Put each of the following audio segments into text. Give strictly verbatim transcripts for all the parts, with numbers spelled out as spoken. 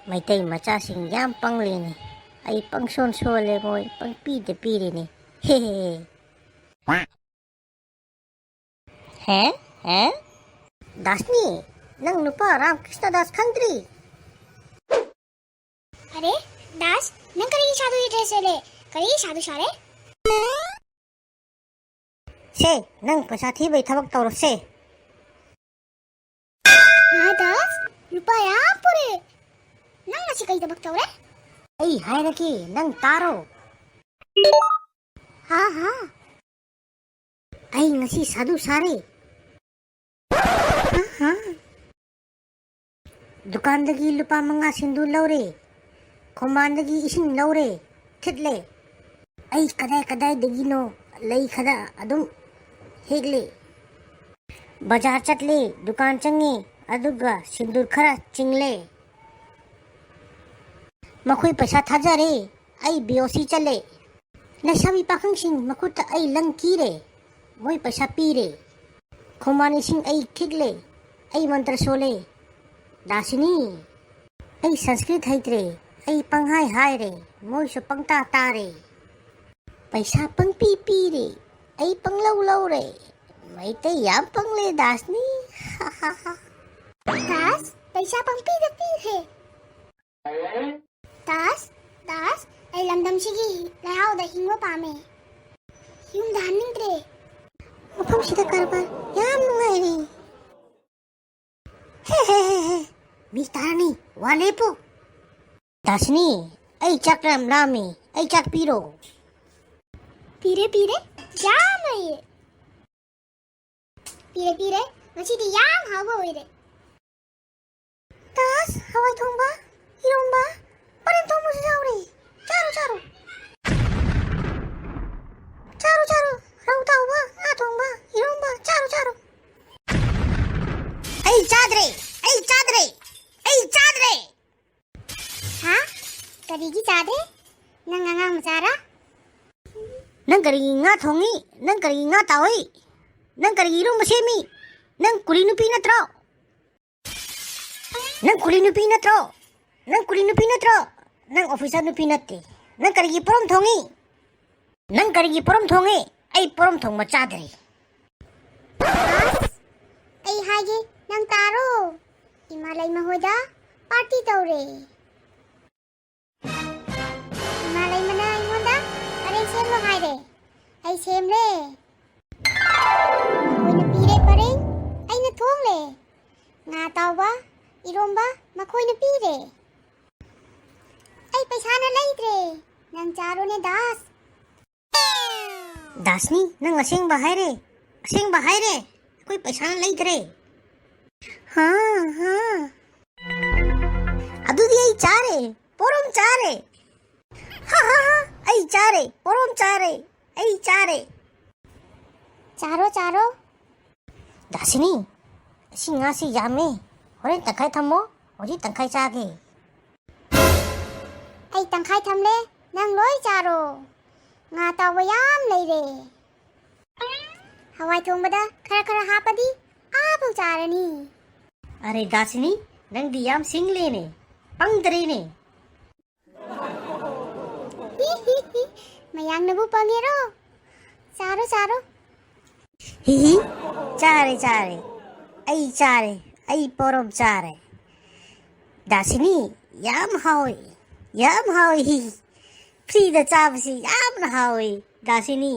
ꯃꯩꯇꯩ ꯃꯆꯥꯁꯤꯡ ꯌꯥꯝ ꯄꯪꯂꯤꯅꯤ꯫ ꯑꯩ ꯄꯪꯁꯣꯟ ꯁꯣꯜꯂꯦ, ꯃꯣꯏ ꯄꯪꯄꯤꯗ ꯄꯤꯔꯤꯅꯤ꯫ ꯍꯦ ꯍꯦ ꯍꯦ꯫ ꯍꯦ? ꯍꯦ? ꯗꯥꯁꯅꯤ, ꯅꯪ ꯅꯨꯄꯥ ꯔꯥꯝꯀ꯭ꯔꯤꯁꯅ ꯗꯥꯁ ꯈꯪꯗ꯭ꯔꯤ? ꯑꯔꯦ, ꯗꯥꯁ, ꯅꯪ ꯀꯔꯤꯒꯤ ꯁꯥꯗꯨꯒꯤ ꯗ꯭ꯔꯦꯁ ꯁꯦꯠꯂꯦ? ꯀꯔꯤꯒꯤ ꯁꯥꯗꯨ ꯁꯥꯔꯦ? ꯁꯦ, ꯅꯪ ꯄꯩꯁꯥ ꯊꯤꯕꯩ ꯊꯕꯛ ꯇꯧꯔꯣ ꯁꯦ꯫ ꯍꯥ, ꯗꯥꯁ, ꯂꯨꯄꯥ ꯌꯥꯝ ꯄꯨꯔꯦ꯫ ꯅꯪ ꯉꯁꯤ ꯀꯩ ꯊꯕꯛ ꯇꯧꯔꯦ? ꯑꯩ ꯍꯥꯏꯔꯛꯀꯦ, ꯅꯪ ꯇꯥꯔꯣ꯫ ꯍꯥ, ꯍꯥ꯫ ꯑꯩ ꯉꯁꯤ ꯁꯥꯗꯨ ꯁꯥꯔꯦ꯫ ꯍꯥ, ꯍꯥ꯫ ꯗꯨꯀꯥꯟꯗꯒꯤ ꯂꯨꯄꯥ ꯃꯉꯥ ꯁꯤꯡꯗꯨ ꯂꯧꯔꯦ꯫ ꯈꯣꯡꯕꯥꯟꯗꯒꯤ ꯏꯁꯤꯡ ꯂꯧꯔꯦ, ꯊꯤꯠꯂꯦ꯫ ꯑꯩ ꯀꯗꯥꯏ ꯀꯗꯥꯏꯗꯒꯤꯅꯣ ꯂꯩ ꯈꯔ ꯑꯗꯨꯝ ꯍꯦꯛꯂꯦ꯫ ꯕꯖꯥꯔ ꯆꯠꯂꯦ, ꯗꯨꯀꯥꯟ ꯆꯪꯉꯦ, ꯑꯗꯨꯒ ꯁꯤꯡꯗꯨꯔ ꯈꯔ ꯆꯤꯡꯂꯦ꯫ ꯃꯈꯣꯏ ꯄꯩꯁꯥ ꯊꯥꯖꯔꯦ, ꯑꯩ ꯕꯤ ꯑꯣ ꯁꯤ ꯆꯠꯂꯦ꯫ ꯂꯩꯁꯥꯕꯤ ꯄꯥꯈꯪꯁꯤꯡ ꯃꯈꯨꯠꯇ ꯑꯩ ꯂꯪ ꯀꯤꯔꯦ, ꯃꯣꯏ ꯄꯩꯁꯥ ꯄꯤꯔꯦ꯫ ꯈꯣꯡꯕꯥꯟ ꯏꯁꯤꯡ ꯑꯩ ꯈꯤꯛꯂꯦ, ꯑꯩ ꯃꯟꯇ꯭ꯔ ꯁꯣꯜꯂꯦ꯫ ꯗꯥꯁꯤꯅꯤ, ꯑꯩ ꯁꯪꯁꯀ꯭ꯔꯤꯠ ꯍꯩꯇ꯭ꯔꯦ, ꯑꯩ ꯄꯪꯍꯥꯏ ꯍꯥꯏꯔꯦ, ꯃꯣꯏꯁꯨ ꯄꯪꯇꯥ ꯇꯥꯔꯦ꯫ ꯄꯩꯁꯥ ꯄꯪꯄꯤ ꯄꯤꯔꯦ, ꯑꯩ ꯄꯪꯂꯧ ꯂꯧꯔꯦ꯫ ꯃꯩꯇꯩ ꯌꯥꯝ ꯄꯪꯂꯦ ꯗꯥꯁꯅꯤ꯫ ꯗꯥꯁ, ꯄꯩꯁꯥ ꯄꯪꯄꯤꯗ ꯄꯤꯔꯦ꯫ ꯗꯥꯁ, ꯗꯥꯁ, ꯑꯩ ꯂꯝꯗꯝꯁꯤꯒꯤ ꯂꯩꯍꯥꯎꯗ ꯍꯤꯡꯕ ꯄꯥꯝꯃꯦ꯫ ꯌꯨꯝꯗ ꯍꯟꯅꯤꯡꯗ꯭ꯔꯦ꯫ ꯃꯐꯝꯁꯤꯗ ꯀꯔꯕꯥꯔ ꯌꯥꯝ ꯅꯨꯡꯉꯥꯏꯔꯦ꯫ ꯍꯦ, ꯍꯦ, ꯍꯦ, ꯍꯦ꯫ ꯃꯤ ꯇꯥꯔꯅꯤ, ꯋꯥ ꯂꯦꯞꯄꯨ꯫ ꯗꯥꯁꯤꯅꯤ, ꯑꯩ ꯆꯥꯛ ꯌꯥꯝ ꯂꯥꯝꯃꯤ, ꯑꯩ ꯆꯥꯛ ꯄꯤꯔꯣ꯫ ꯄꯤꯔꯦ, ꯄꯤꯔꯦ, ꯌꯥꯝ ꯂꯩꯌꯦ꯫ ꯄꯤꯔꯦ, ꯄꯤꯔꯦ, ꯉꯁꯤꯗꯤ ꯌꯥꯝ ꯍꯥꯎꯕ ꯑꯣꯏꯔꯦ꯫ ꯇꯥꯁ, ꯍꯋꯥꯏ ꯊꯣꯡꯕ, ꯏꯔꯣꯝꯕ, ꯃꯥꯏꯔꯦꯟ ꯊꯣꯡꯕꯁꯨ ꯌꯥꯎꯔꯦ꯫ ꯆꯥꯔꯣ, ꯆꯥꯔꯣ꯫ ꯆꯥꯔꯣ, ꯆꯥꯔꯣ꯫ ꯔꯧ ꯇꯥꯎꯕ, ꯉꯥ ꯊꯣꯡꯕ, ꯏꯔꯣꯝꯕ, ꯆꯥꯔꯣ, ꯆꯥꯔꯣ꯫ ꯑꯩ ꯆꯥꯗ꯭ꯔꯦ, ꯑꯩ ꯆꯥꯗ꯭ꯔꯦ, ꯑꯩ ꯆꯥꯗ꯭ꯔꯦ꯫ ꯍꯥ? ꯀꯔꯤꯒꯤ ꯆꯥꯗ꯭ꯔꯦ? ꯅꯪ ꯑꯉꯥꯡ ꯃꯆꯥꯔꯥ? ꯅꯪ ꯀꯔꯤꯒꯤ ꯉꯥ ꯊꯣꯡꯉꯤ? ꯅꯪ ꯀꯔꯤꯒꯤ ꯉꯥ ꯇꯥꯎꯏ? ꯅꯪ ꯀꯔꯤꯒꯤ ꯏꯔꯣꯝꯕ ꯁꯦꯝꯃꯤ? ꯅꯪ ꯀꯨꯂꯤ ꯅꯨꯄꯤ ꯅꯠꯇ꯭ꯔꯣ? ꯅꯪ ꯀꯨꯂꯤ ꯅꯨꯄꯤ ꯅꯠꯇ꯭ꯔꯣ? ꯅꯪ ꯀꯨꯂꯤ ꯅꯨꯄꯤ ꯅꯠꯇ꯭ꯔꯣ? ꯅꯪ ꯑꯣꯐꯤꯁꯔ ꯅꯨꯄꯤ ꯅꯠꯇꯦ꯫ ꯅꯪ ꯀꯔꯤꯒꯤ ꯄꯣꯔꯣꯝ ꯊꯣꯡꯉꯤ? ꯅꯪ ꯀꯔꯤꯒꯤ ꯄꯣꯔꯣꯝ ꯊꯣꯡꯉꯤ? ꯑꯩ ꯄꯣꯔꯣꯝ ꯊꯣꯡꯕ ꯆꯥꯗ꯭ꯔꯤ꯫ ꯑꯁ, ꯑꯩ ꯍꯥꯏꯒꯦ, ꯅꯪ ꯇꯥꯔꯣ꯫ ꯏꯃꯥ ꯂꯩꯃ ꯍꯣꯏꯗ ꯄꯥꯔꯇꯤ ꯇꯧꯔꯦ꯫ ꯏꯃꯥ ꯂꯩꯃꯅ ꯑꯩꯉꯣꯟꯗ ꯄꯔꯦꯡ ꯁꯦꯝꯂꯣ ꯍꯥꯏꯔꯦ꯫ ꯑꯩ ꯁꯦꯝꯂꯦ꯫ ꯃꯈꯣꯏꯅ ꯄꯤꯔꯦ ꯄꯔꯦꯡ, ꯑꯩꯅ ꯊꯣꯡꯂꯦ꯫ ꯉꯥ ꯑꯇꯥꯎꯕ, ꯏꯔꯣꯝꯕ ꯃꯈꯣꯏꯅ ꯄꯤꯔꯦ꯫ ꯑꯩ ꯄꯩꯁꯥꯅ ꯂꯩꯗ꯭ꯔꯦ꯫ ꯅꯪ ꯆꯥꯔꯣꯅꯦ ꯗꯥꯁ꯫ ꯗꯥꯁꯅꯤ, ꯅꯪ ꯑꯁꯦꯡꯕ ꯍꯥꯏꯔꯦ꯫ ꯑꯁꯦꯡꯕ ꯍꯥꯏꯔꯦ꯫ ꯑꯩꯈꯣꯏ ꯄꯩꯁꯥꯅ ꯂꯩꯗ꯭ꯔꯦ꯫ ꯍꯥ, ꯍꯥ꯫ ꯑꯗꯨꯗꯤ ꯑꯩ ꯆꯥꯔꯦ꯫ ꯄꯣꯔꯣꯝ ꯆꯥꯔꯦ꯫ ꯍꯥ, ꯍꯥ, ꯍꯥ꯫ ꯑꯩ ꯆꯥꯔꯦ꯫ ꯄꯣꯔꯣꯝ ꯆꯥꯔꯦ꯫ ꯑꯩ ꯆꯥꯔꯦ꯫ ꯆꯥꯔꯣ, ꯆꯥꯔꯣ꯫ ꯗꯥꯁꯤꯅꯤ, ꯑꯁꯤ ꯉꯥꯁꯤ ꯌꯥꯝꯃꯦ꯫ ꯍꯣꯔꯦꯟ ꯇꯪꯈꯥꯏ ꯊꯝꯃꯣ, ꯍꯧꯖꯤꯛ ꯇꯪꯈꯥꯏ ꯆꯥꯒꯦ꯫ ꯑꯩ ꯇꯪꯈꯥꯏ ꯊꯝꯂꯦ, ꯅꯪ ꯂꯣꯏ ꯆꯥꯔꯣ꯫ ꯉꯥ ꯑꯇꯥꯎꯕ ꯌꯥꯝ ꯂꯩꯔꯦ꯫ ꯍꯋꯥꯏ ꯊꯣꯡꯕꯗ ꯈꯔ ꯈꯔ ꯍꯥꯞꯄꯗꯤ ꯑꯥꯐꯥꯎ ꯆꯥꯔꯅꯤ꯫ ꯑꯔꯦ ꯗꯥꯁꯤꯅꯤ, ꯅꯪꯗꯤ ꯌꯥꯝ ꯁꯤꯡꯂꯦꯅꯦ, ꯄꯪꯗ꯭ꯔꯦꯅꯦ꯫ ꯍꯤ, ꯍꯤ, ꯍꯤ꯫ ꯃꯌꯥꯡꯅꯕꯨ ꯄꯪꯉꯦꯔꯣ? ꯆꯥꯔꯣ, ꯆꯥꯔꯣ꯫ ꯍꯤ, ꯍꯤ꯫ ꯆꯥꯔꯦ, ꯆꯥꯔꯦ꯫ ꯑꯩ ꯆꯥꯔꯦ꯫ ꯑꯩ ꯄꯣꯔꯣꯝ ꯆꯥꯔꯦ꯫ ꯗꯥꯁꯤꯅꯤ, ꯌꯥꯝ ꯍꯥꯎꯏ꯫ ꯌꯥꯝ ꯍꯥꯎꯏ꯫ ꯍꯤ, ꯍꯤ꯫ ꯐ꯭ꯔꯤꯗ ꯆꯥꯕꯁꯤ ꯌꯥꯝꯅ ꯍꯥꯎꯏ, ꯗꯥꯁꯤꯅꯤ꯫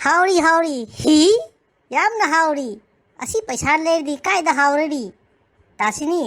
ꯍꯥꯎꯔꯤ, ꯍꯥꯎꯔꯤ꯫ ꯍꯤ, ꯌꯥꯝꯅ ꯍꯥꯎꯔꯤ꯫ ꯑꯁꯤ ꯄꯩꯁꯥ ꯂꯩꯔꯗꯤ ꯀꯥꯏꯗ ꯍꯥꯎꯔꯅꯤ? ꯗꯥꯁꯤꯅꯤ,